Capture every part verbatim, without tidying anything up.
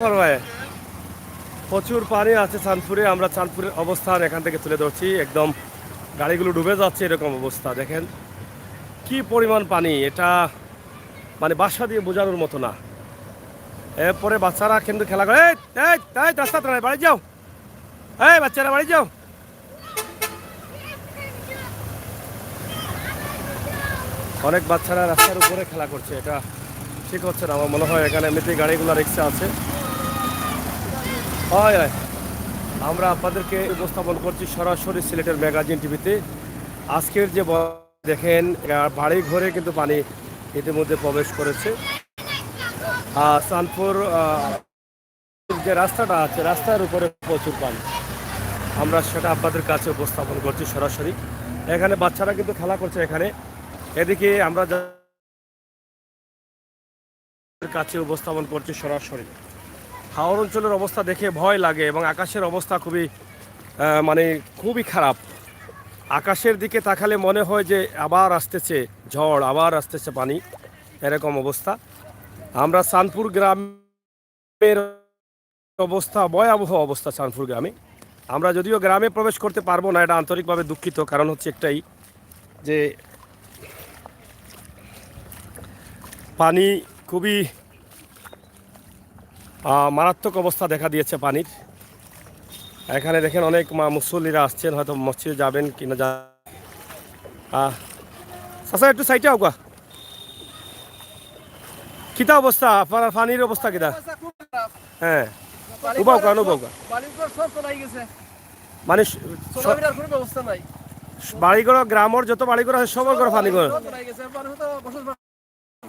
পারবে। প্রচুর পানি আছে চাঁদপুরে। আমরা চাঁদপুরের অবস্থান এখান থেকে তুলে ধরছি। একদম গাড়িগুলো ডুবে যাচ্ছে, এরকম অবস্থা। দেখেন কি পরিমাণ পানি, এটা মানে ভাষা দিয়ে বোঝানোর মতো না। এরপরে বাচ্চারা কিন্তু খেলা করে, এই, এই, এই, রাস্তা তো নাই, বাড়ি যাও, এই বাচ্চারা বাড়ি যাও। অনেক বাচ্চারা রাস্তার উপরে খেলা করছে, এটা ঠিক হচ্ছে না। আমার মনে হয় এখানে এমনিতেই গাড়িগুলো রিক্সা আছে। হয়, হয়। আমরা আপনাদেরকে উপস্থাপন করছি সরাসরি সিলেটের ম্যাগাজিন টিভিতে। আজকের যে ব-, দেখেন, আহ, বাড়ি ঘরে কিন্তু পানি ইতিমধ্যে প্রবেশ করেছে। আহ, চাঁদপুর, আহ, যে রাস্তাটা আছে, রাস্তার উপরে প্রচুর পানি। আমরা সেটা আপনাদের কাছে উপস্থাপন করছি সরাসরি। এখানে বাচ্চারা কিন্তু খেলা করছে এখানে। এদিকে আমরা যা-, কাছে উপস্থাপন করছি সরাসরি। হাওর অঞ্চলের অবস্থা দেখে ভয় লাগে এবং আকাশের অবস্থা খুবই, আহ, মানে, খুবই খারাপ। আকাশের দিকে তাকালে মনে হয় যে আবার আসতেছে ঝড়, আবার আসতেছে পানি, এরকম অবস্থা। আমরা চাঁদপুর গ্রামের অবস্থা, ভয়াবহ অবস্থা চাঁদপুর গ্রামে। আমরা যদিও গ্রামে প্রবেশ করতে পারবো না, এটা আন্তরিকভাবে দুঃখিত। কারণ হচ্ছে একটাই যে পানি খুবই, আহ, মারাত্মক অবস্থা দেখা দিয়েছে পানির। এখানে দেখেন অনেক মা মুসল্লিরা আসছেন, হয়তো মসজিদে যাবেন কিনা যা-, আহ, চাচা একটু সাইডে আউকা। কিতা অবস্থা? আপনার পানির অবস্থা কিতা? অবস্থা খুব খারাপ। হ্যাঁ। বাড়ি উবাও ঘর কান, উবাও সব, কান। বাড়ি ঘর সব তলাই গেছে। মানে স-, স-, চলাফেরার কোনো ব্যবস্থা নাই। বাড়িঘর, গ্রামের যত বাড়িঘর আছে, সবর ঘর পানি ঘর। সব তলাই গেছে। মানুষ তো বসবাস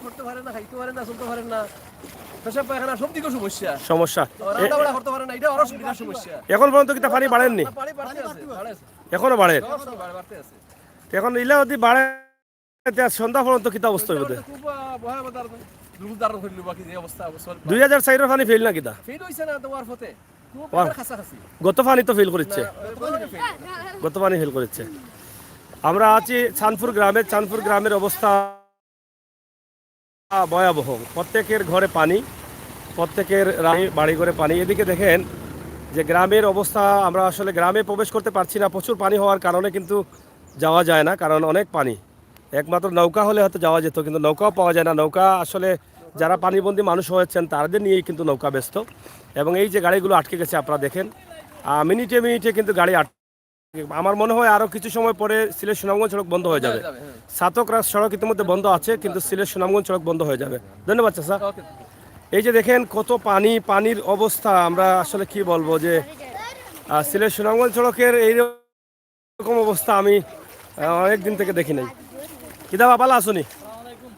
করতে পারে না, খাইতে পারে না, চলতে পারে না। পেশাব পায়খানা সব দিকে সমস্যা। সমস্যা। তো এ-, রান্না বাড়া করতে পারে না, এটা আরো বিরাট সমস্যা। এখন পর্যন্ত কিতা পানি বাড়েনি? পানি বাড়তে আছে, বাড়ে আছে। এখনো বাড়ে? সব সময় বাড়ে, বাড়তে আছে। এখন ইলা যদি বাড়ে, তে আজ সন্ধ্যা পর্যন্ত কিতা অবস্থা হইব দে? খুব, আহ, ভয়াবহ দারুণ, দুর্ভোগ দারুণ হইল বাকি যে অবস্থা, অবস্থা। দুই হাজার চাইরর পানি ফেল না কিতা? ফেল হইছে না, তো ওয়ার ফতে। খুব ওয়ার। একেবারে কাছাকাছি। গত পানি তো ফেল করেছে। না, গত পানি ফেল। গত পানি ফেল করেছে। আমরা আছি চাঁদপুর গ্রামে। চাঁদপুর গ্রামের অবস্থা ভয়াবহ। প্রত্যেকের ঘরে পানি, প্রত্যেকের রা-, বাড়িঘরে পানি। এদিকে দেখেন যে গ্রামের অবস্থা, আমরা আসলে গ্রামে প্রবেশ করতে পারছি না। প্রচুর পানি হওয়ার কারণে কিন্তু যাওয়া যায় না, কারণ অনেক পানি। একমাত্র নৌকা হলে হয়তো যাওয়া যেত, কিন্তু নৌকাও পাওয়া যায় না। নৌকা আসলে যারা পানিবন্দী মানুষ হয়েছেন, তাদের নিয়েই কিন্তু নৌকা ব্যস্ত। এবং এই যে গাড়িগুলো আটকে গেছে, আপনারা দেখেন, আহ, মিনিটে মিনিটে কিন্তু গাড়ি আট-, আমার মনে হয় আরও কিছু সময় পরে সিলেট সুনামগঞ্জ সড়ক বন্ধ হয়ে যাবে। হ্যাঁ। ছাতক রাস সড়ক ইতিমধ্যে বন্ধ আছে, কিন্তু সিলেট সুনামগঞ্জ সড়ক বন্ধ হয়ে যাবে। ধন্যবাদ চাচা। ওকে। এই যে দেখেন কত পানি, পানির অবস্থা, আমরা আসলে কি বলবো যে, আহ, সিলেট সুনামগঞ্জ সড়কের এই এরকম অবস্থা আমি, আহ, অনেক দিন থেকে দেখি নাই। কিতা বা, ভালা আছো নি?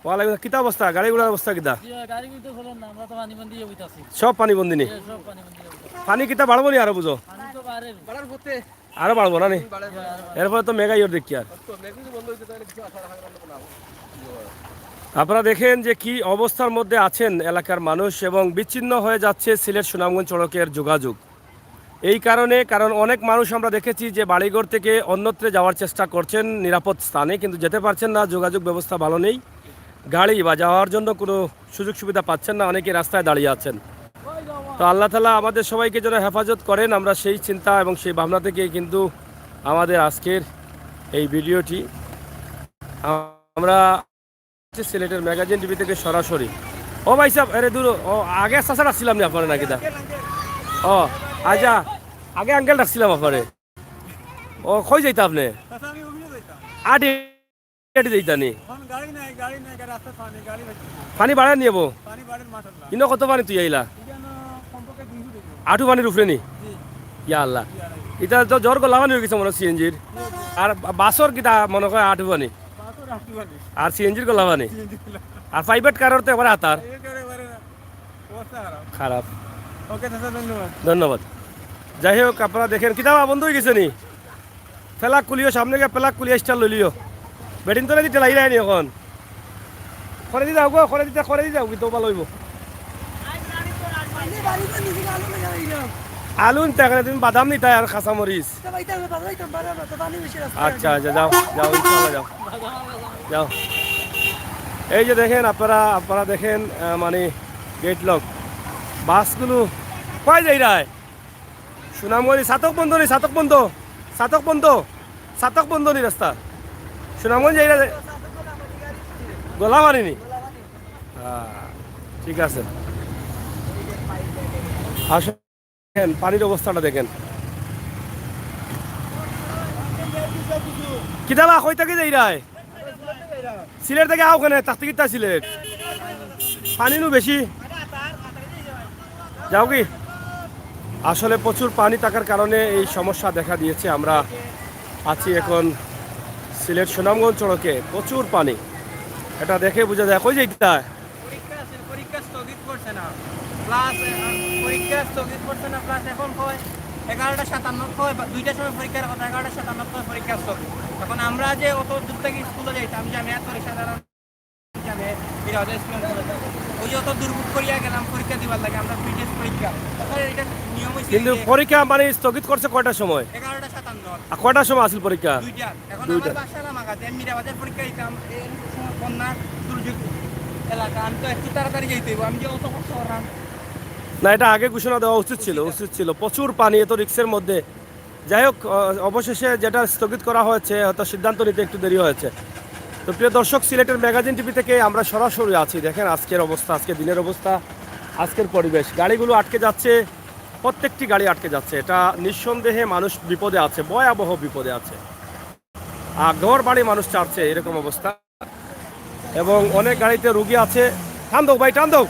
ওয়ালাইকুম। কিতা অবস্থা? গাড়ি ঘোড়ার অবস্থা কিতা? জি, গাড়ি কিন্তু চলের না, আমরা তো পানিবন্দি অইতাছি। সব পানিবন্দি নি? জি, সব পানিবন্দি অইতাছি। পানি কিতা বাড়বো নি আরো বুঝো? পানি তো বাড়ের। বাড়ার পথে। আরো বাড়বো না নি? বাড়ের, বাড়ের। এরপরে তো মেগা ইয়র দেখি আর। তো মেঘ যদি বন্ধ হইতে তাহলে কিছু আশা রাখা গেল না। আপনারা দেখেন যে কি অবস্থার মধ্যে আছেন এলাকার মানুষ এবং বিচ্ছিন্ন হয়ে যাচ্ছে সিলেট সুনামগঞ্জ সড়কের যোগাযোগ। এই কারণে, কারণ অনেক মানুষ আমরা দেখেছি যে বাড়িঘর থেকে অন্যত্রে যাওয়ার চেষ্টা করছেন নিরাপদ স্থানে, কিন্তু যেতে পারছেন না, যোগাযোগ ব্যবস্থা ভালো নেই। গাড়ি বা যাওয়ার জন্য কোনো সুযোগ সুবিধা পাচ্ছেন না, অনেকে রাস্তায় দাঁড়িয়ে আছেন। তো আল্লাহ তাআলা আমাদের সবাইকে যেন হেফাজত করেন, আমরা সেই চিন্তা এবং সেই ভাবনা থেকে কিন্তু আমাদের আজকের এই ভিডিওটি। আমরা সিলেটের ম্যাগাজিন টিভি থেকে সরাসরি। ও ভাই সাহেব, আরে দূর, ও আগে চাচা ডাকছিলাম নি আপনারে নাকি দা? ও, আচ্ছা, আগে আঙ্কেল ডাকছিলাম আপনারে। ও, কই যাইতা আপনি? আটি, আটি যাইতা নি? পানি বাড়ে নি এবো? ইনো কত পানি তুই আইলা? আটু পানির উপরে নি? ইয়া আল্লাহ। ইটা তো জোর গলা পানি হয়ে গেছে মনে হয় সিএনজির। আর বা-, বাসর কিতা মনে হয় আটু পানি? আর সিএনজির গলা পানি? আর প্রাইভেট কারর তো একবারে হাতার। খারাপ। ওকে, চাচা, ধন্যবাদ। ধন্যবাদ। যাই হোক, আপনারা দেখেন, কিতা বা বন্ধ হয়ে গেছে নি? ফেলাক কুলিও, সামনে গিয়া ফেলাক কুলিয়া স্টার লইলিও। ব্যাটিং তো নাকি ঠেলাই রায়নি এখন। করে দি যাও গো, করে দিতে, করে দি যাও, কিন্তু ভালো হইব। আলু নিতে এখানে তুমি বাদাম নিতে আর কাঁচা মরিচ। আচ্ছা, আচ্ছা, যাও, যাও, ইনশাআল্লাহ যাও। যাও। এই যে দেখেন আপনারা, আপনারা দেখেন, আহ, মানে গেট লক। বাসগুলো কই যাইরায়? সুনামগঞ্জ ছাতক বন্ধ নি, ছাতক বন্ধ, ছাতক বন্ধ, ছাতক বন্ধ নি রাস্তা। সুনামগঞ্জ যাইরায়? গোলামারি নি? হ্যাঁ, ঠিক আছে। আসেন, পানির অবস্থাটা দেখেন। কিতা বা, কই থাকি যাইরায়? সিলেট থাকি আও কেনে, থাকতে কিতা সিলেট? পানি নু বেশি। যাও কি? আসলে প্রচুর পানি থাকার কারণে এই সমস্যা দেখা দিয়েছে। আমরা আছি এখন সিলেট সুনামগঞ্জ সড়কে, প্রচুর পানি। এটা দেখে বোঝা যায়। কই যাইতা? পরীক্ষা আছে, পরীক্ষা স্থগিত করছে না। প্লাস, আহ, পরীক্ষা স্থগিত করছে না, প্লাস এখন কয় এগারোটা সাতান্ন, কয় বা দুইটার সময় পরীক্ষার কথা, এগারোটা সাতান্ন কয় পরীক্ষা স্থগিত। এখন আমরা যে অত দূর থাকি স্কুলে যাইতাম, যে আমি এত রিক্সা দাঁড়ানো, আমি এই রাজা স্কুলে ওই যে অত দূর বুক করিয়া গেলাম পরীক্ষা দিবার লাগি, আমরা প্রিটেস্ট পরীক্ষা। তখন এটা নিয়ম হয়েছে কিন্তু যে পরীক্ষা মানে স্থগিত করছে কয়টার সময়? এগারোটা সাতান্ন। আর কয়টার সময় আছিল পরীক্ষা? দুইটা। এখন দুইটা। আমার বাসা লামাকাতে, আমি মিরাবাজার পরীক্ষা দিতাম, এই সময় বন্যার দুর্যোগ এলাকা, আমি তো একটু তাড়াতাড়ি যাইতে হইব, আমি যে অত কষ্ট করলাম। না, এটা আগে ঘোষণা দেওয়া উচিত ছিল, উচিত ছিল। প্রচুর পানি এত রিক্সের মধ্যে। যাই হোক, অ-, অবশেষে যেটা স্থগিত করা হয়েছে, হয়তো সিদ্ধান্ত নিতে একটু দেরি হয়েছে। তো প্রিয় দর্শক, সিলেটের ম্যাগাজিন টিভি থেকে আমরা সরাসরি আছি। দেখেন আজকের অবস্থা, আজকের দিনের অবস্থা, আজকের পরিবেশ। গাড়িগুলো আটকে যাচ্ছে, প্রত্যেকটি গাড়ি আটকে যাচ্ছে। এটা নিঃসন্দেহে মানুষ বিপদে আছে, ভয়াবহ বিপদে আছে। আর ঘর বাড়ি মানুষ ছাড়ছে, এরকম অবস্থা। এবং অনেক গাড়িতে রুগী আছে। টান দাও ভাই, টান দাও,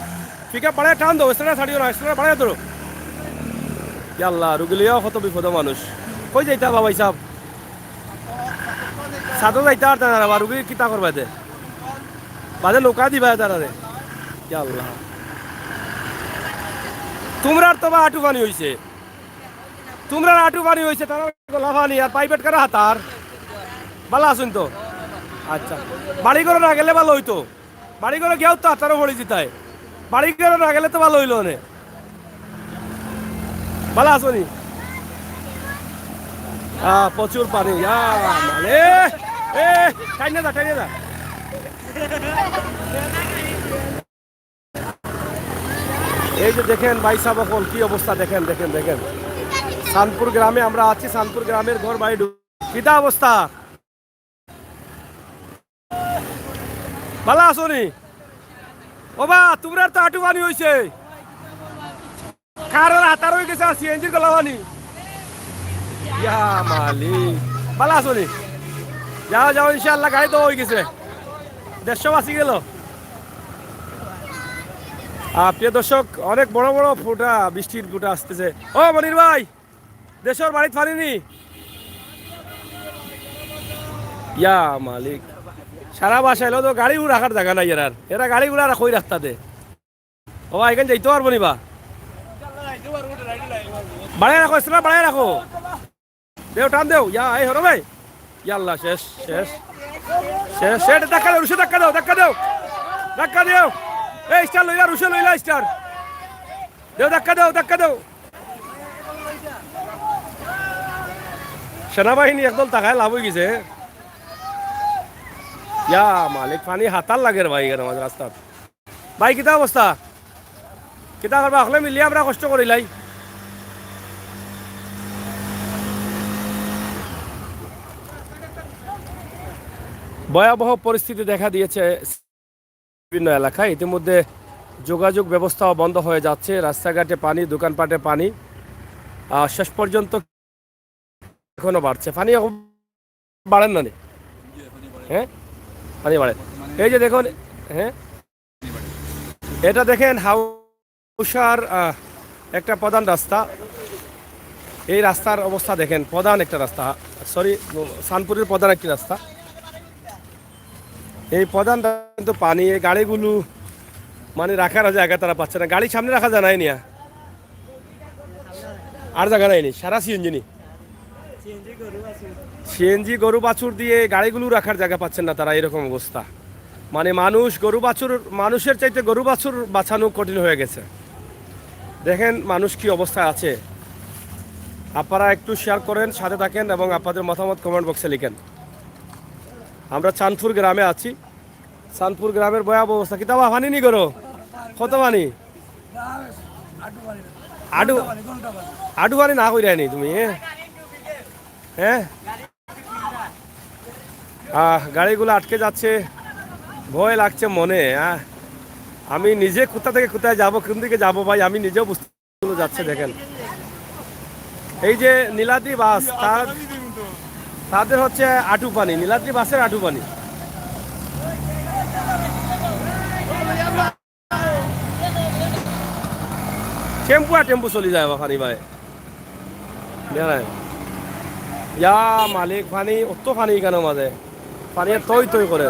পিক আপ বাড়ায় টান দাও, স্ট্যান্ডার ছাড়িও না, স্ট্যান্ডার বাড়ায় ধরো। ইয়াল্লা, রুগী লইয়াও কত বিপদ মানুষ। কই যাইতা বাবা হিসাব? সাথে যাইতা আর তারা আবার রুগী কিতা করবা দে? বাদে নৌকা দিবা তারা রে। ইয়াল্লা, তোমরার তো বা আটু পানি হইছে। তোমরার আটু পানি হইছে, তারা গলা পানি আর প্রাইভেট কারা হাতার। ভালা আছইন তো? আচ্ছা, বাড়ি ঘরো না গেলে ভালা হইতো। বাড়ি ঘরো গিয়াও তো হাতারও পড়ি যিতায়। বাড়ি ঘরো না গেলে তো ভালা হইলো নে। ভালা আছো নি? আহ, প্রচুর পানি। ইয়া, মানে, এ, টাইনে যা, টাইনে যা। এই যে দেখেন ভাই সাহেব, অকল কি অবস্থা, দেখেন, দেখেন, দেখেন। চানপুর গ্রামে আমরা আছি, চানপুর গ্রামের ঘর বাড়ি ডুব-, কিতা অবস্থা? ভালা আছো নি? ও বা, তোমরার তো আটু পানি হইছে। কারোর হাতার হয়ে গেছে আর সিএনজির গলা পানি। ইয়া মালিক, ভালা আছো নি? যাও, যাও, ইনশাআল্লাহ গাড়ি তো হয়ে গেছে। দেড়শো বাঁচি গেল। আহ, প্রিয় দর্শক, অনেক বড় বড় ফোঁটা, বৃষ্টির ফোঁটা আসতেছে। ও মনির ভাই, দেশর বাড়িত পানি নি? ইয়া মালিক, সারা বাসায় তো গাড়িও রাখার জায়গা নাই এরার। এরা গাড়িগুলা আর কই রাখতা দে? ও, এখান যাইতে পারবো নি বা? বাড়াই রাখো, স্ট্যান্ডার বাড়াই রাখো। দেও, টান দেও। ইয়া, এই হরো ভাই। ইয়াল্লা, শেষ, শেষ। শেষ, শেষ। ধাক্কা দেও, রুশে ধাক্কা দেও, ধাক্কা দেও। ধাক্কা দেও। এই স্টার লইলা, রুশে লইলা স্টার। দেও, ধাক্কা দেও, ধাক্কা দেও। সেনাবাহিনী একদল তাকায় লাভ হয়ে গেছে। ইয়া মালিক, পানি হাতার লাগের ভাই, এখানে আমাদের রাস্তাত। ভাই, কিতা অবস্থা? কিতা করবা? হকলে মিলিয়া আমরা কষ্ট করিলাই। ভয়াবহ পরিস্থিতি দেখা দিয়েছে বিভিন্ন এলাকায়। ইতিমধ্যে যোগাযোগ ব্যবস্থাও বন্ধ হয়ে যাচ্ছে, রাস্তাঘাটে পানি, দোকানপাটে পানি। আহ, শেষ পর্যন্ত এখনো বাড়ছে পানি, এখন বাড়েন না নি? হ্যাঁ, পানি বাড়ে। এই যে দেখুন, হ্যাঁ, এটা দেখেন হাউশার, আহ, একটা প্রধান রাস্তা। এই রাস্তার অবস্থা দেখেন, প্রধান একটা রাস্তা, সরি, চানপুরের প্রধান একটি রাস্তা। এই প্রধান রাস্তা কিন্তু পানি, এই গাড়িগুলো মানে রাখার জায়গা তারা পাচ্ছে না, গাড়ি সামনে রাখা যায় না এই নিয়া। আর জায়গা নাই নি, সারা সিএনজি নি। সিএনজি গরু বাছুর দিয়ে গাড়িগুলো রাখার জায়গা পাচ্ছেন না তারা, এরকম অবস্থা। মানে মানুষ গরু বাছুর, মানুষের চাইতে গরু বাছুর বাঁচানো কঠিন হয়ে গেছে। দেখেন মানুষ কি অবস্থায় আছে। আপনারা একটু শেয়ার করেন, সাথে থাকেন এবং আপনাদের মতামত কমেন্ট বক্সে লিখেন। আমরা চানপুর গ্রামে আছি। চানপুর গ্রামের ভয়াবহ অবস্থা। কিতা বা, পানি নি করো? কত পানি? না, আটু পানি না। আডু আডু পানি না কইরায় নি তুমি, হ্যাঁ? হ্যাঁ? আহ, গাড়িগুলো আটকে যাচ্ছে, ভয় লাগছে মনে। আহ, আমি নিজে কোথা থেকে কোথায় যাব, কোন দিকে যাব ভাই, আমি নিজেও বুঝতে পারছি না। যাচ্ছে দেখেন, এই যে নীলাদ্রি বাস, তার তাদের হচ্ছে আটু পানি, নীলাদ্রি বাসের আটু পানি। টেম্পু আর টেম্পু চলি যায় বা পানি বায়। বেড়ায়। ইয়া মালিক, পানি, অত পানি কেন মাঝে? পানি আর তৈ তৈ করে।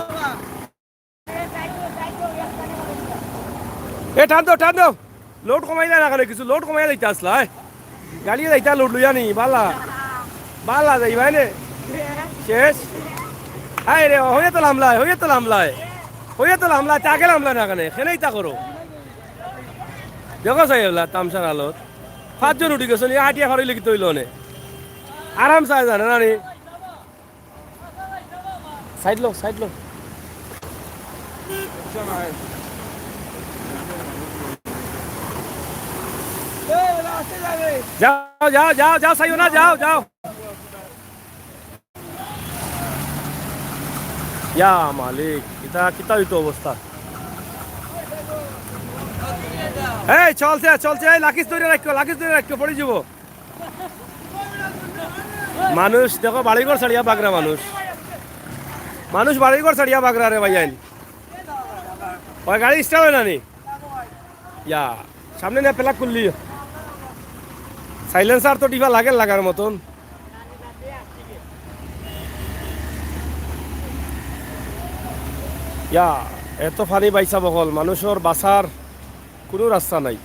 এ, টান দাও, টান দাও। লোড কমাইলা না কেন কিছু? লোড কমাইয়া যাইতা আসলা, এ? গাড়ি যাইতা লোড লইয়া নি, বালা। বালা যাই ভাই নে। শেষ। হায় রে, হইয়া তো লামলায়, হইয়া তো লামলায়। হইয়া তো লামলায়, তে আগে লামলা না কেন? এখানেই তা করো। দেখো চাই এগুলা, তামশার হালত। পাঁচজন উঠি গেছে, নিয়ে আটিয়া ফারইলে কি তৈল নে? আরাম চায় জানে না নি? সাইড লো, সাইড লো। যাও, যাও, যাও, যাও, চাইও না, যাও, যাও। ইয়া মালিক, ইতা কিতা অইতো অবস্থা? এই চলছে, চলছে, এই লাকিস ধরে রাখো, লাকিস ধরে রাখো, পড়ি যাব। মানুষ দেখো, বাড়িঘর ছাড়িয়া বাগরা মানুষ। মানুষ বাড়িঘর ছাড়িয়া বাগরা রে ভাইয়াইন। ওই গাড়ি স্টার্ট হয় না নি? ইয়া, সামনে নিয়ে প্লাগ খুললি। সাইলেন্সার তো ডিফা লাগে লাগার মতন। ইয়া, এত পানি বাইসা বকল, মানুষর বাসার কোনো রাস্তা নাই।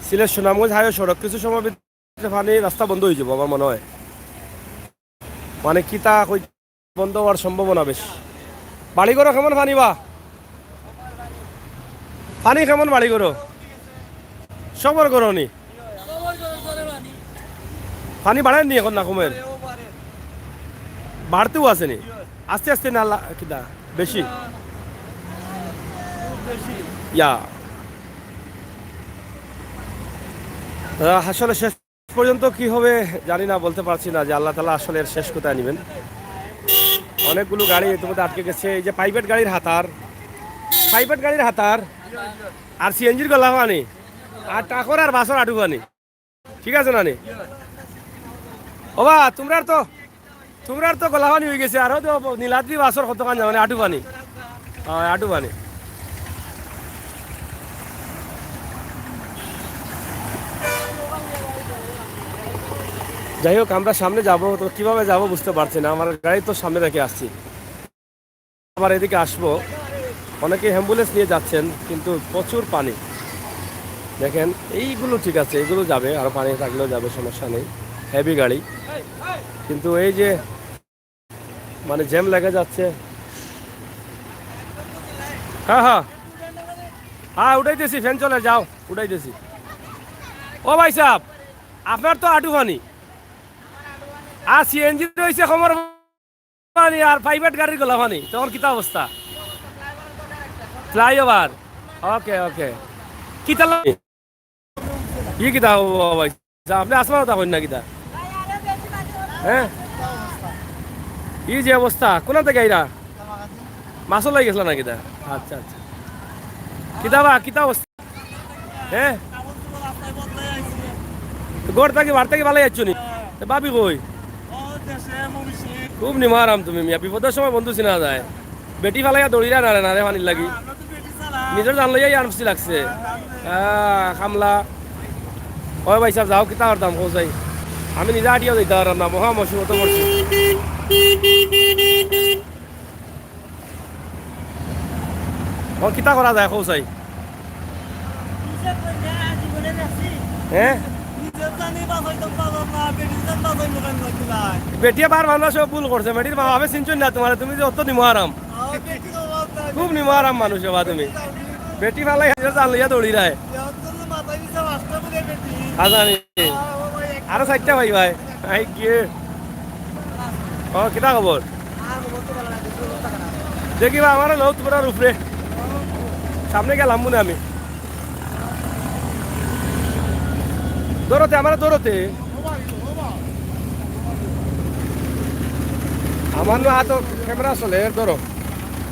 সিলেট সুনামগঞ্জ হাইওয়ে সড়ক কিছু সময় ভিতরে পানি, রাস্তা বন্ধ হয়ে যাবো আমার মনে হয়। মানে কিতা কই, বন্ধ হওয়ার সম্ভাবনা বেশ। বাড়িঘরও কেমন পানি বা? পানি কেমন বাড়িঘরও? সবর ঘরও নি? পানি বাড়ের নি এখন না কমের? বাড়তেও আছে নি? আস্তে আস্তে না লা-, কিতা? বেশি? ইয়া। আহ, আসলে শেষ পর্যন্ত কি হবে জানি না, বলতে পারছি না যে আল্লাহ তাআলা আসলে এর শেষ কোথায় নেবেন। অনেকগুলো গাড়ি ইতিমধ্যে আটকে গেছে। এই যে প্রাইভেট গাড়ির হাতার, প্রাইভেট গাড়ির হাতার, আর সিএনজির গলা পানি, আর ট্রাকর আর বাসর আটু পানি। ঠিক আছে না নি? ওবা, তোমরার তো, তোমরার তো গলা পানি হয়ে গেছে, আরো তো নীলাদ্রি বাসর কতখান যাবো না, আটু পানি। হ্যাঁ, আটু পানি। যাই হোক, আমরা সামনে যাব, তো কিভাবে যাব বুঝতে পারছি না। আমার গাড়ি তো সামনে রেখে আসছি, আবার এদিকে আসবো। অনেকে অ্যাম্বুলেন্স নিয়ে যাচ্ছেন, কিন্তু প্রচুর পানি। দেখেন, এইগুলো ঠিক আছে, এইগুলো যাবে, আরো পানি থাকলেও যাবে, সমস্যা নেই। হেভি গাড়ি, কিন্তু এই যে মানে জ্যাম লেগে যাচ্ছে। হ্যাঁ, হ্যাঁ, হ্যাঁ, উঠাইতেছি, ফ্যান চলে, যাও, উঠাইতেছি। ও ভাই সাহেব, আপনার তো আটু পানি, আর সিএনজি রয়েছে কোমর পানি, আর প্রাইভেট গাড়ির গলা পানি, তখন কিতা অবস্থা? ফ্লাইওভার। ওকে, ওকে। কিতা লা-, ই কিতা হবো ভাই? যা, আপনি আসমান কথা কইন না কিতা? হ্যাঁ? এই যে অবস্থা, কোন থেকে আইরা? মাছও লাগি গেছিল না কিতা? আচ্ছা, আচ্ছা। কিতা বা, কিতা অবস্থা? হ্যাঁ? তো ঘর থাকি, বাড়ি থাকি ভালাই যাচ্ছ নি? তো ভাবি কই? খুব নিমারাম তুমি মিয়া, বিপদের সময় বন্ধু চিনা যায়। বেটি ফালাইয়া দৌড়িরা না রে, না রে, পানির লাগি। নিজের জান লইয়াই আনছি লাগছে। আহ, কামলা। ওই ভাই সাহেব, যাও, কিতা করতাম, কও চাই। আমি নিজে আটিয়াও যাইতে পারলাম না, মহা মুসিবত পড়ছি। ও, কিতা করা যায়, কও চাই। হ্যাঁ? বেটিয়ে বার মানুষ ভুল করছে, বেটির মা বাপে চিনছইন না তোমার, তুমি যে অত নিমহারাম। খুব নিমহারাম মানুষ হবা তুমি। বেটি ফালাই হাজার জান লইয়া দৌড়িরায়। আজানি। আরো চাইরটা ভাই ভাই। আই গিয়ে। ও, কিতা খবর? দেখি বা, আমারে লও তোমরার উপরে। সামনে গেলাম মনে আমি। ধরতে, আমার ধরতে। আমার না হাতো ক্যামেরা চলে, ধরো।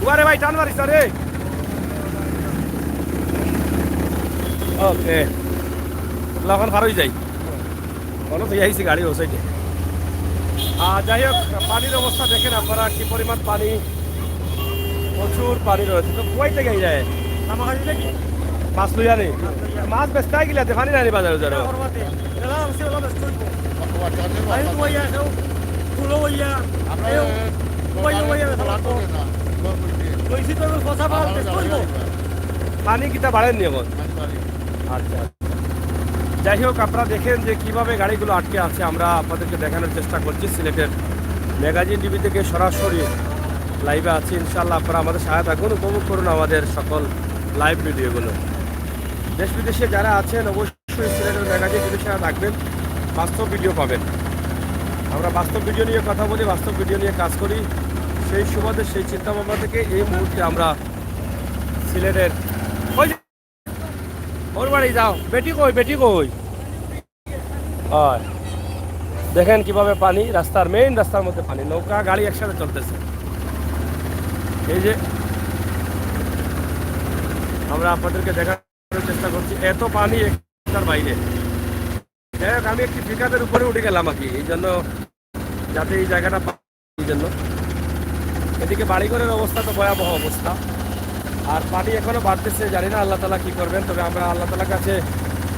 উবারে ভাই, টান মারিস না রে। ওকে। এখন পার অই যাই। মনে তো আইছি গাড়ি ও সাইডে। আর যাই হোক, পানির অবস্থা দেখেন আপনারা, কি পরিমাণ পানি, প্রচুর পানি রয়েছে। তো কুয়াই থেকে এই যায় মাছ লইয়া নেই, মাছ বেচতে গেলে পানি নাই বাজারে যারা। পানি কিতা বাড়েননি এখন? আচ্ছা। যাই হোক, আপনারা দেখেন যে কিভাবে গাড়িগুলো আটকে আছে, আমরা আপনাদেরকে দেখানোর চেষ্টা করছি। সিলেটের ম্যাগাজিন টিভি থেকে সরাসরি লাইভে আছি। ইনশাআল্লাহ, আপনারা আমাদের সাথে থাকুন, উপভোগ করুন আমাদের সকল লাইভ ভিডিওগুলো। দেশ বিদেশে যারা আছেন, অবশ্যই সিলেটের ম্যাগাজিন টিভির সাথে থাকবেন, বাস্তব ভিডিও পাবেন। আমরা বাস্তব ভিডিও নিয়ে কথা বলি, বাস্তব ভিডিও নিয়ে কাজ করি। সেই সুবাদে, সেই চিন্তা ভাবনা থেকে এই মুহূর্তে আমরা সিলেটের ওই যে ওর বাড়ি যাও, বেটি কই, বেটি কই? হয়। দেখেন কিভাবে পানি, রাস্তার, মেইন রাস্তার মধ্যে পানি, নৌকা গাড়ি একসাথে চলতেছে। এই যে আমরা আপনাদেরকে দেখানোর চেষ্টা করছি, এত পানি এখানকার বাইরে। যাই হোক, আমি একটি পিকআপের উপরে উঠে গেলাম আর কি, এই জন্য, যাতে এই জায়গাটা পা-, এই জন্য। এদিকে বাড়িঘরের অবস্থা তো ভয়াবহ অবস্থা, আর পানি এখনো বাড়তেছে। জানি না আল্লাহ তাআলা কি করবেন, তবে আমরা আল্লাহ তাআলার কাছে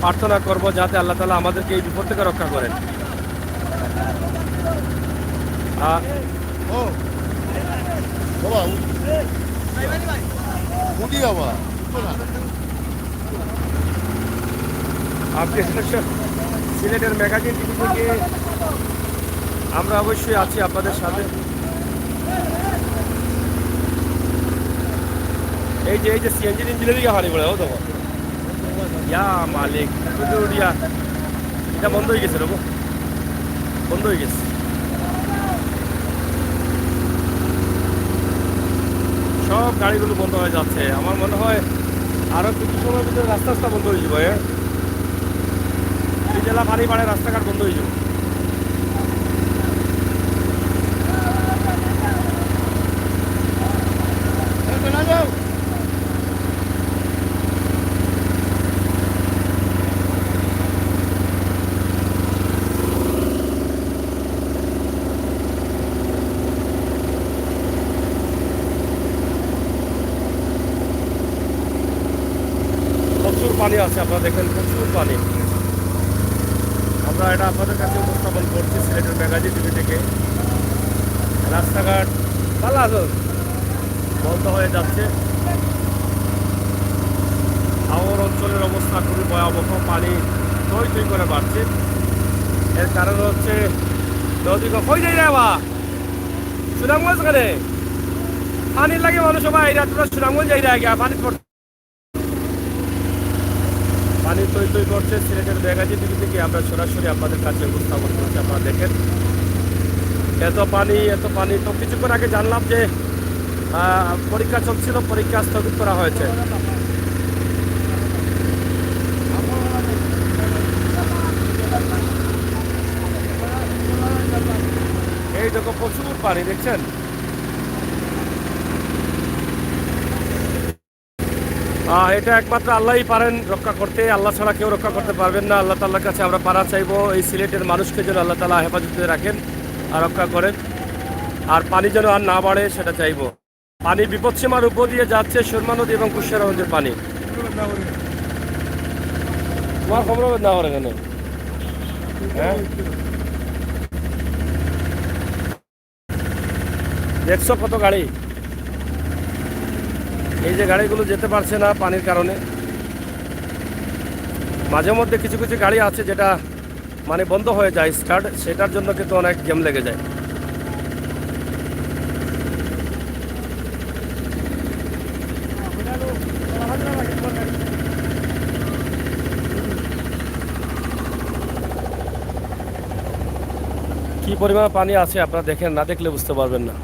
প্রার্থনা করব যাতে আল্লাহ তাআলা আমাদেরকে এই বিপদ থেকে রক্ষা করেন। আহ, ও বাবা, উঠি বাবা। আপনি সিলেটের ম্যাগাজিন টিভি থেকে আমরা অবশ্যই আছি আপনাদের সাথে। এই যে, এই যে সিএনজির ইঞ্জিনের দিকে হানি পড়ে, ও দেখো। ইয়া মালিক, শুধু উড়িয়া। এটা বন্ধ হয়ে গেছে রে, বন্ধ হয়ে গেছে। সব গাড়িগুলো বন্ধ হয়ে যাচ্ছে। আমার মনে হয় আরো কিছু সময়ের ভিতরে রাস্তা রাস্তা বন্ধ হয়ে যাবে। এই জেলা পানি বাড়ে, রাস্তাঘাট বন্ধ হয়ে যাবে। প্রচুর পানি আছে, আপনারা দেখেন, প্রচুর পানি। আমরা এটা আপনাদের কাছে উপস্থাপন করছি সিলেটের ম্যাগাজিন টিভি থেকে। রাস্তাঘাট ভালো আছে, বন্ধ হয়ে যাচ্ছে। হাওর অঞ্চলের অবস্থা খুবই ভয়াবহ, পানি থই থই করে বাড়ছে। এর কারণ হচ্ছে নদী কই যাই রে বা সুনামগঞ্জ কেনে? পানির লাগে মানুষ সবাই এই রাত্রে সুনামগঞ্জ যাই রে আগে পানি পড়-, পানি থই থই করছে। সিলেটের ম্যাগাজিন টিভি থেকে আমরা সরাসরি আপনাদের কাছে উপস্থাপন করছি, আপনারা দেখেন। এত পানি, এত পানি। তো কিছুক্ষণ আগে জানলাম যে, আহ, পরীক্ষা চলছিল, পরীক্ষা স্থগিত করা হয়েছে। এই দেখো, প্রচুর পানি দেখছেন। আহ, এটা একমাত্র আল্লাহই পারেন রক্ষা করতে, আল্লাহ ছাড়া কেউ রক্ষা করতে পারবেন না। আল্লাহ তাআলার কাছে আমরা পানা চাইবো, এই সিলেটের মানুষকে যেন আল্লাহ তাআলা হেফাজতে রাখেন আর রক্ষা করেন, আর পানি যেন আর না বাড়ে, সেটা চাইবো। পানি বিপদসীমার উপর দিয়ে যাচ্ছে সুরমা নদী এবং কুশিয়ারা নদীর পানি। তোমার খবর না ওর এখানে, হ্যাঁ? দেখছো কত গাড়ি? এই যে গাড়িগুলো যেতে পারছে না পানির কারণে। মাঝে মধ্যে কিছু কিছু গাড়ি আছে যেটা মানে বন্ধ হয়ে যায় স্টার্ট, সেটার জন্য কিন্তু অনেক জ্যাম লেগে যায়। কি পরিমাণ পানি আছে আপনারা দেখেন, না দেখলে বুঝতে পারবেন না।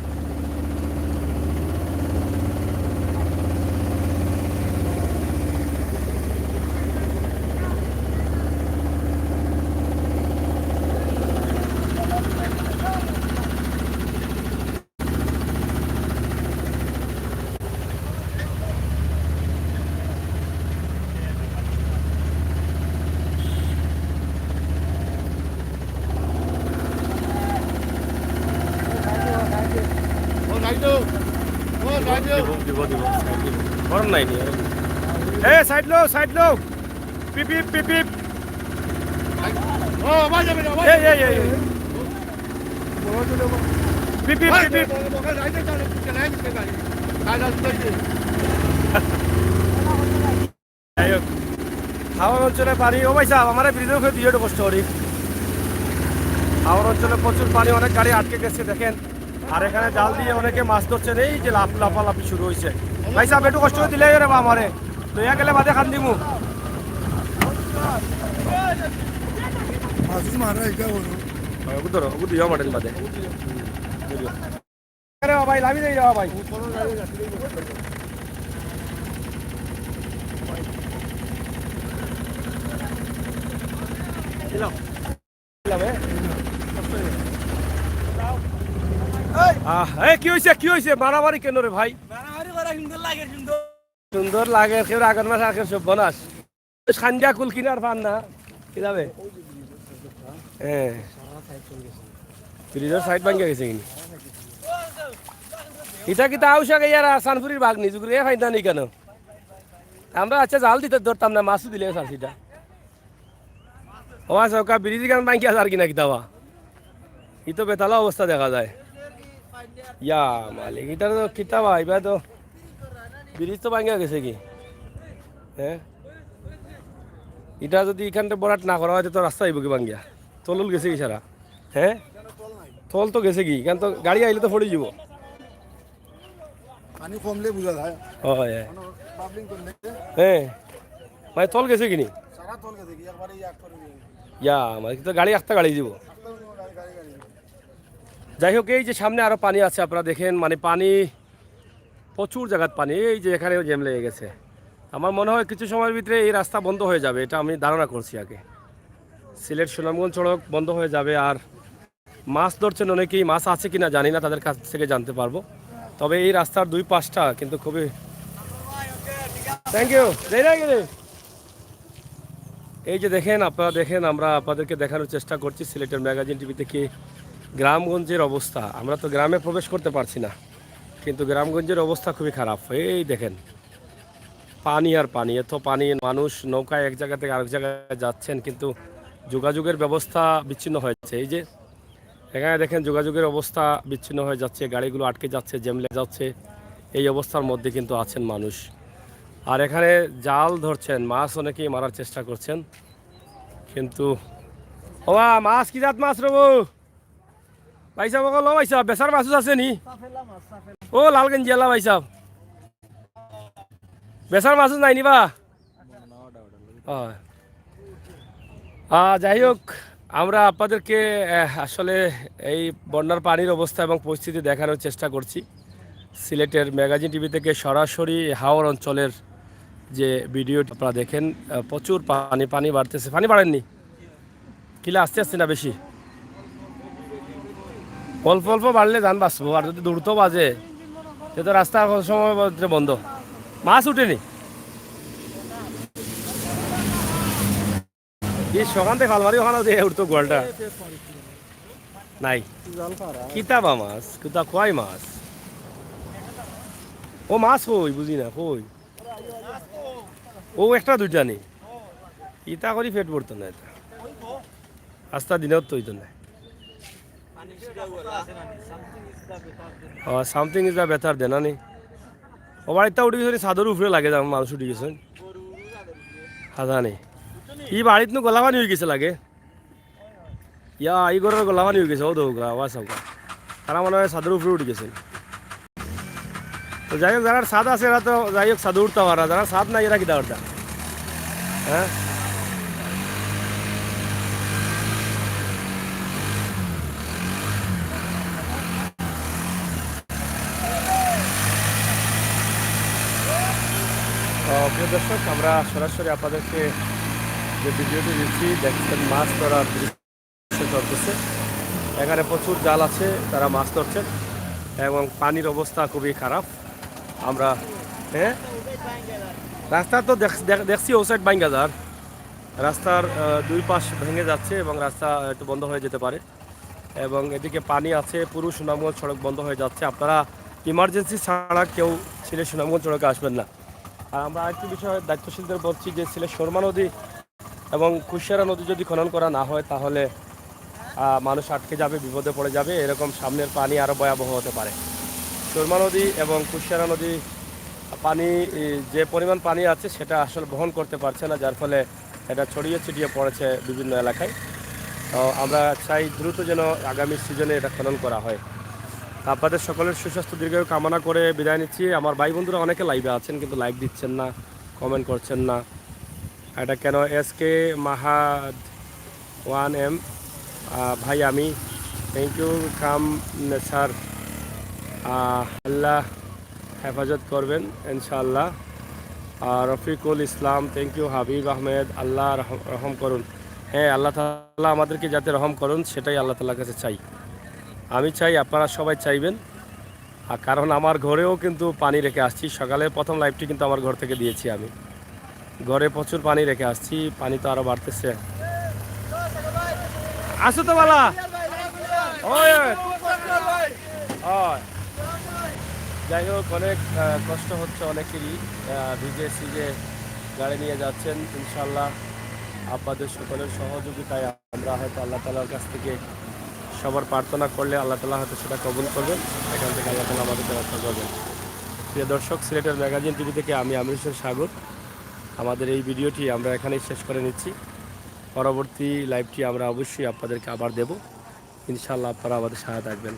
দিব, সাইড দিব। গরম নাই নি, গরম নাই। এ, সাইড লও, সাইড লও। পিপ, পিপ, পিপ, পিপ। ও, ভাই, যাবে না, ভাই। এই, এই, এই, এই। পিপ, পিপ, পিপ, পিপ। যাই হোক, হাওর অঞ্চলে পানি। ও ভাই সাহেব, আমারে ব্রিজের উপরে দিয়ে একটু কষ্ট করি। হাওর অঞ্চলে প্রচুর পানি, অনেক গাড়ি আটকে গেছে, দেখেন। আর এখানে জাল দিয়ে অনেকে মাছ ধরছেন, এই যে লাফ লাফালাফি শুরু হয়েছে। ভাই সাহেব, একটু কষ্ট করে দিলে রে বা আমারে, লইয়া গেলে বাদে খান দিমু। মাছ মারা এটা বলো। ওগু ধরো, ওগু দিও মারেন বাদে। আরে ভাই, লাভি যাই রে ভাই। আহ, এ, কি হইছে, কি হইছে? মারামারি কেন রে ভাই? মারামারি করা সুন্দর লাগে, সুন্দর। সুন্দর লাগে, কেউ আগের মাস আখের সব বনাস। খান্দিয়া কুল কিনার পান না, কি যাবে? হ্যাঁ। ব্রিজের সাইড ভাঙ্গা গেছে কিনি? ইটা কিতা আউশা গেয়ার আর সানপুরির ভাগ নি, জুগুরে ফাইদা নেই কেন? আমরা আচ্ছা জাল দিতে ধরতাম না, মাছও দিলে সারছিটা। ও আচ্ছা, ওকা ব্রিজ গান ভাঙ্গিয়া যার কিনা কিতাবা? ই তো বেতালা অবস্থা দেখা যায়। ইয়া মালিক, ইটা তো কিতাবা, ইবা তো ব্রিজ তো ভাঙ্গা গেছে কি? হ্যাঁ, ইটা যদি এখানটা বরাট না করা হয়, তো রাস্তা হইব কি ভাঙ্গিয়া? তলুল গেছে কি সারা? হ্যাঁ, তল তো গেছে কি? এখান তো গাড়ি আইলে তো পড়ে যাব। পানি কমলে বুঝা যায়। হয়, হয়। মানে বাবলিং করলে হ্যাঁ, মানে তল গেছে কিনি? সারা তল গেছে কি? একবারে ইয়া করে দিয়ে। ইয়া, মানে তো গাড়ি একটা গাড়ি দিব। একটা গাড়ি, গাড়ি, গাড়ি। যাই হোক, এই যে সামনে আরো পানি আছে, আপনারা দেখেন, মানে পানি প্রচুর জায়গাত পানি, এই যে এখানেও জ্যাম লেগে গেছে। আমার মনে হয় কিছু সময়ের ভিতরে এই রাস্তা বন্ধ হয়ে যাবে, এটা আমি ধারণা করছি আগে। সিলেট সুনামগঞ্জ সড়ক বন্ধ হয়ে যাবে। আর মাছ ধরছেন অনেকেই, মাছ আছে কিনা জানি না, তাদের কাছ থেকে জানতে পারবো। তবে এই রাস্তার দুই পাশটা কিন্তু খুবই, থ্যাংক ইউ। যাই না গেলে, এই যে দেখেন, আপনারা দেখেন, আমরা আপনাদেরকে দেখানোর চেষ্টা করছি সিলেটের ম্যাগাজিন টিভি থেকে গ্রামগঞ্জের অবস্থা। আমরা তো গ্রামে প্রবেশ করতে পারছি না, কিন্তু গ্রামগঞ্জের অবস্থা খুবই খারাপ। এই দেখেন, পানি আর পানি, এত পানি, মানুষ নৌকায় এক জায়গা থেকে আরেক জায়গায় যাচ্ছেন, কিন্তু যোগাযোগের ব্যবস্থা বিচ্ছিন্ন হয়েছে। এই যে এখানে দেখেন, যোগাযোগের অবস্থা বিচ্ছিন্ন হয়ে যাচ্ছে, গাড়িগুলো আটকে যাচ্ছে, জ্যাম লেগে যাচ্ছে। এই অবস্থার মধ্যে কিন্তু আছেন মানুষ। আর এখানে জাল ধরছেন, মাছ অনেকেই মারার চেষ্টা করছেন, কিন্তু ও বা, মাছ কি জাত মাছ রে বউ? ভাই সাহেব, অকল ও ভাই সাহেব, বেচার মাছ আছে নি? ও লালগঞ্জিয়ালা ভাই সাহেব, বেচার মাছ নাই নি বা? হয়। আহ, যাই হোক, আমরা আপনাদেরকে, আহ, আসলে এই বন্যার পানির অবস্থা এবং পরিস্থিতি দেখানোর চেষ্টা করছি। সিলেটের ম্যাগাজিন টিভি থেকে সরাসরি হাওর অঞ্চলের যে ভিডিওটি আপনারা দেখেন, আহ, প্রচুর পানি, পানি বাড়তেছে, পানি বাড়েনি। কিলা আস্তে আস্তে না বেশি? অল্প অল্প বাড়লে যান বাঁচবো, আর যদি দ্রুত বাজে, তে তো রাস্তা সময় মধ্যে বন্ধ, মাছ উঠেনি। এই সকাল থেকে খালমারি ওখানে যে উঠতো গোয়ালটা নাই। কিতাবা মাছ, কিতা কয় মাছ? ও মাছ কই বুঝি না, কই? ও একটা দুইটা নেই, ইতা করি পেট ভরতো না এটা। আস্তা দিনেও তো হইতো না। ও, something is the better দেনা নি। ও বাড়িটা উঠে গেছে, ছাদর উপরে লাগে, যেমন মানুষ উঠে গেছে। হাজানি। ই বাড়িত নু গলা পানি হয়ে গেছে লাগে। ইয়া, ই ঘরর গলা পানি হয়ে গেছে, ও দৌগা, ওয়া সৌগা। তারা মনে হয় ছাদর উপরে উঠে গেছে। তো যাই হোক, যারা ছাদ আছে, এরা তো যাই হোক ছাদে উঠতে পারে, যারা ছাদ নাই, এরা কিতা করতা? হ্যাঁ? তো প্রিয় দর্শক, আমরা সরাসরি আপনাদেরকে যে ভিডিওটি দিচ্ছি, দেখছেন মাছ ধরার দৃশ্য চলতেছে। এখানে প্রচুর জাল আছে, তারা মাছ ধরছেন এবং পানির অবস্থা খুবই খারাপ। আমরা, হ্যাঁ, রাস্তা তো দেখ-, দেখ-, দেখছি ও সাইড ভাঙ্গা যার, রাস্তার, আহ, দুই পাশ ভেঙে যাচ্ছে এবং রাস্তা একটু বন্ধ হয়ে যেতে পারে। এবং এদিকে পানি আছে, পুরো সুনামগঞ্জ সড়ক বন্ধ হয়ে যাচ্ছে। আপনারা ইমার্জেন্সি ছাড়া কেউ সিলেট সুনামগঞ্জ সড়কে আসবেন না। আর আমরা আরেকটি বিষয় দায়িত্বশীলদের বলছি যে সিলেট সুরমা নদী এবং কুশিয়ারা নদী যদি খনন করা না হয়, তাহলে আহ, মানুষ আটকে যাবে, বিপদে পড়ে যাবে। এরকম সামনের পানি আরও ভয়াবহ হতে পারে। সুরমা নদী এবং কুশিয়ারা নদী পানি, এই যে পরিমাণ পানি আছে, সেটা আসলে বহন করতে পারছে না, যার ফলে এটা ছড়িয়ে ছিটিয়ে পড়েছে বিভিন্ন এলাকায়। তো আমরা চাই দ্রুত যেন আগামী সিজনে এটা খনন করা হয়। আপনাদের সকলের সুস্বাস্থ্য দীর্ঘায়ু কামনা করে বিদায় নিচ্ছি। আমার ভাই বন্ধুরা অনেকে লাইভে আছেন, কিন্তু লাইক দিচ্ছেন না, কমেন্ট করছেন না। এটা কেন? S K Mahad one M, ভাই আমি, থ্যাংক ইউ। কাম স্যার, আল্লাহ হেফাজত করবেন ইনশাআল্লাহ। আর রফিকুল ইসলাম, থ্যাংক ইউ। হাবিব আহমেদ, আল্লাহ রহম, রহম করুন। হ্যাঁ, আল্লাহ তাআলা আমাদেরকে যাতে রহম করুন, সেটাই আল্লাহ তাআলার কাছে চাই। আমি চাই, আপনারা সবাই চাইবেন। আর কারণ আমার ঘরেও কিন্তু পানি রেখে আসছি, সকালে প্রথম লাইভটি কিন্তু আমার ঘর থেকে দিয়েছি আমি। ঘরে প্রচুর পানি রেখে আসছি, পানি তো আরো বাড়তেছে। আসো তো বালা। ওই, ওই। ওই। যাই হোক, অনেক আহ, কষ্ট হচ্ছে অনেকেরই। আহ, ভিজে সিজে গাড়ি নিয়ে যাচ্ছেন। ইনশাল্লাহ, আপনাদের সকলের সহযোগিতায় আমরা হয়তো আল্লাহ তাআলার কাছ থেকে সবার প্রার্থনা করলে আল্লাহ তাআলা হয়তো সেটা কবুল করবেন, এখান থেকে আল্লাহ তাআলা আমাদেরকে রক্ষা করবেন। প্রিয় দর্শক, সিলেটের ম্যাগাজিন টিভি থেকে আমি আমির হোসেন সাগর। আমাদের এই ভিডিওটি আমরা এখানেই শেষ করে নিচ্ছি। পরবর্তী লাইভটি আমরা অবশ্যই আপনাদেরকে আবার দেব। ইনশাআল্লাহ, আপনারা আমাদের সাথে থাকবেন।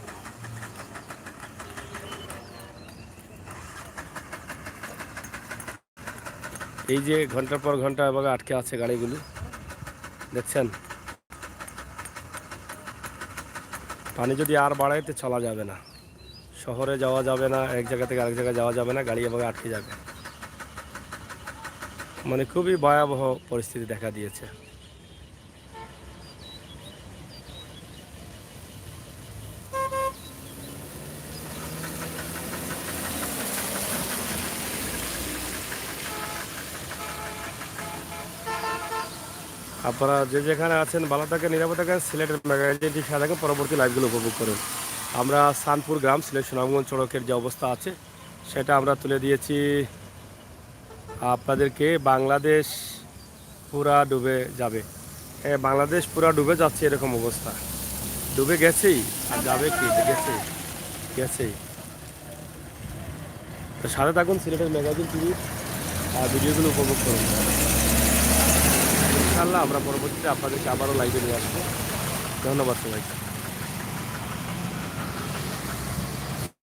এই যে ঘন্টার পর ঘন্টা এভাবে আটকে আছে গাড়িগুলো, দেখছেন? পানি যদি আর বাড়ে, তো চলা যাবে না, শহরে যাওয়া যাবে না, এক জায়গা থেকে আরেক জায়গায় যাওয়া যাবে না, গাড়ি এভাবে আটকে যাবে। মানে, খুবই ভয়াবহ পরিস্থিতি দেখা দিয়েছে। আপনারা যে যেখানে আছেন, ভালো থাকেন, নিরাপদ থাকেন। সিলেটের ম্যাগাজিনটি সাথে থাকেন, পরবর্তী লাইভগুলো উপভোগ করুন। আমরা সানপুর গ্রাম, সিলেট সুনামগঞ্জ সড়কের যে অবস্থা আছে, সেটা আমরা তুলে দিয়েছি আপনাদেরকে। বাংলাদেশ পুরা ডুবে যাবে। হ্যাঁ, বাংলাদেশ পুরা ডুবে যাচ্ছে, এরকম অবস্থা। ডুবে গেছেই, আর যাবে কি? গেছেই, গেছেই। তো সাথে থাকুন সিলেটের ম্যাগাজিন টিভির ভিডিওগুলো উপভোগ করুন। ইনশাআল্লাহ, আমরা পরবর্তীতে আপনাদেরকে আবারও লাইভে নিয়ে আসবো। ধন্যবাদ সবাইকে।